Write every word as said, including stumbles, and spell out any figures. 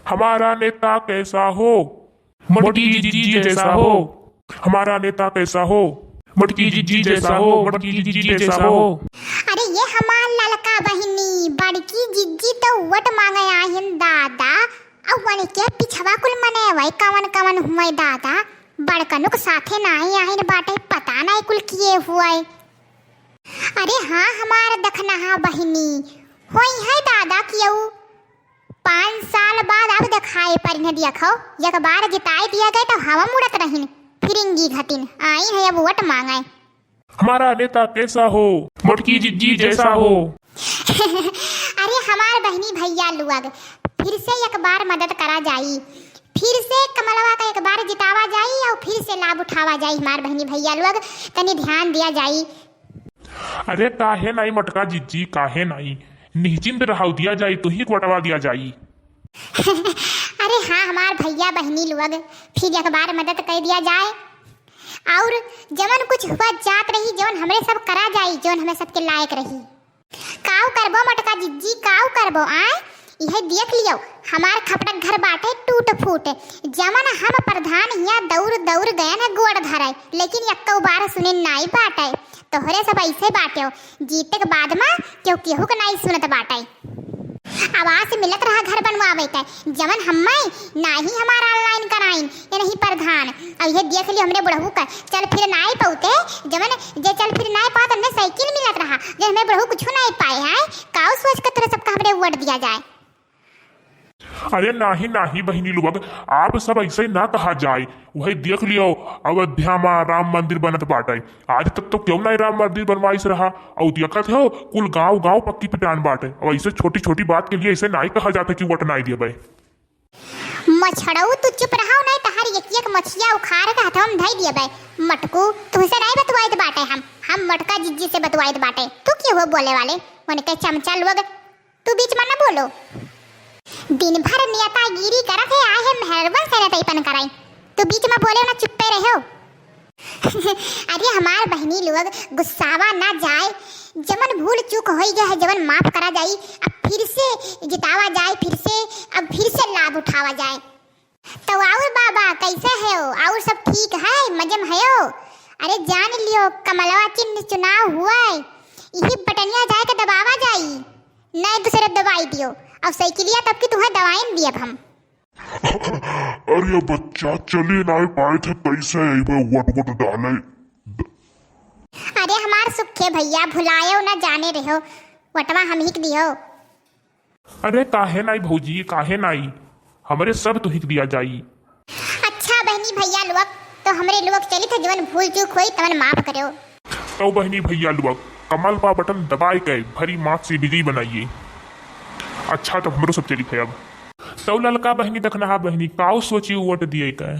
हमारा नेता कैसा हो, मोटकी जिज्जी जैसा हो। हमारा नेता कैसा हो, मोटकी जिज्जी जैसा हो, मोटकी जिज्जी जैसा हो। अरे ये हमार ललका बहिनी, बड़की जिज्जी तो वोट मांगे आहिन दादा, अउ वनके पिछवा कुल मने वही कवन कवन हुए दादा, बड़कनुक साथे नाई आहिन बाटे, पता नाई कुल किए हुए। अरे हाँ, हमार दखनहा बहिनी, होई है दादा कियऊ। पाँच साल बाद अब देखाए परिन, देखो, एक बार जिताए दिया गए तो हवा मुड़त रहिन, फिरिंगी घटिन, आई है अब वोट मांगे। हमारा नेता कैसा हो, मोटकी जिज्जी जैसा हो। अरे हमार बहिनी भैया लोग, फिर से एक बार मदद करा जाई, फिर से कमलवा का एक बार जितावा जाई और फिर से लाभ उठावा जाई। हमार बहिनी भैया लोग, तनी ध्यान दिया जाई। अरे काहे नाई मोटका जिज्जी, काहे नाई? निश्चिंत रहाउ, दिया जाई, तुही के वोटवा दिया जाई। अरे हाँ, हमार भैया बहिनी लोग, फिर एक बार मदद कर दिया जाए। और जवन कुछ हुआ जात रही, जवन हमरे सब करा जाई, जवन हमें सबके लायक रही। काउ करबो मोटका जिज्जी, काउ करबो, आय? इहे देख लियो, हमार खपड़क घर बाटे टूट फूट। जवन हम प्रधान हिया दौड़ दौड़ गयन गोड़ धरे, लेकिन यक्को बार सुने नाई बाटे। तोहरे सब ऐसे बाटे हो, जीते के बाद मा केहू केहू के नाई सुनत बाटे। आवास मिलत रहा घर बनवावे के, जवन हम्मे नाही हमार online कराइन, ये नहीं प्रधान। अब ये देख लियो हमरे बुढ़ऊ का चल फिर नाई पौते, जवन जे चल फिर नाई पात, हमने साइकिल मिलत रहा, जे हमें बुढ़ऊ कुछ नाई पाए हैं। काउ सोच के तोरे सबका हमरे वोट दिया जाए। अरे नाही, नाही बहिनी लोग, आप सब ऐसे ना कहा जाए। वही देख लियो, अयोध्या मा राम मंदिर बनत बाटे। आज तक तो क्यों नहीं राम मंदिर बनवाइस रहा? और देखत हो, कुल गांव गांव पक्की पिटान बाटे। और ऐसे छोटी छोटी बात के लिए ऐसे नहीं कहा जाता कि वोट नहीं देबे। मछड़ऊ, तू चुप रहो, नहीं तहार एक एक मछिया उखाड़ के हथवा में धई देबे। मटकू, तुहसे नहीं बतवाइत बाटे हम, हम मटका जिज्जी से बतवाइत बाटे। तू के हो बोले वाले? उनके चमचा लोग, तू बीच में न बोलो। दिन भर नेतागिरी करत है, आए है मेहरवन से नेताईपन कराई। तू बीच में बोले ना, चुप्पे रहो। अरे हमार बहिनी लोग, गुस्सावा ना जाए, जवन भूल चूक होई गए है, जवन माफ करा जाई, अब फिर से जितावा जाए, फिर से, अब फिर से लाभ उठावा जाए। तो और बाबा, कैसे हो? और सब ठीक है? मजे में हो? अरे जान लियो, कमलवा चिन्ह चुनाव हुआ है, यही बटनिया जाए के दबावा जाई, नहीं दूसरे दबाई दियो। अब साइकिलिया तब की तुम्हें दवाई न दियब हम। अरे बच्चा, चली नाई पाए थे, कैसे अइबे वोट वोट डाले? अरे हमार सुखे भैया, भुलायो ना जाने रहो, वोटवा हम ही के दियो। अरे काहे नाई भौजी, काहे नाई? हमरे सब तुहिक दिया जाई। अच्छा बहिनी भैया लोग, तो हमरे लोग चलित है, जवन भूल चूक होई तवन माफ करो। तो बहिनी भैया लोग, कमल बा बटन दबाए के भरी माथ से विजयी बनाइए। अच्छा, तब हमरो सब चलित है अब। तो ललका बहिनी, दखनहा बहिनी, काउ सोची वोट दिए के?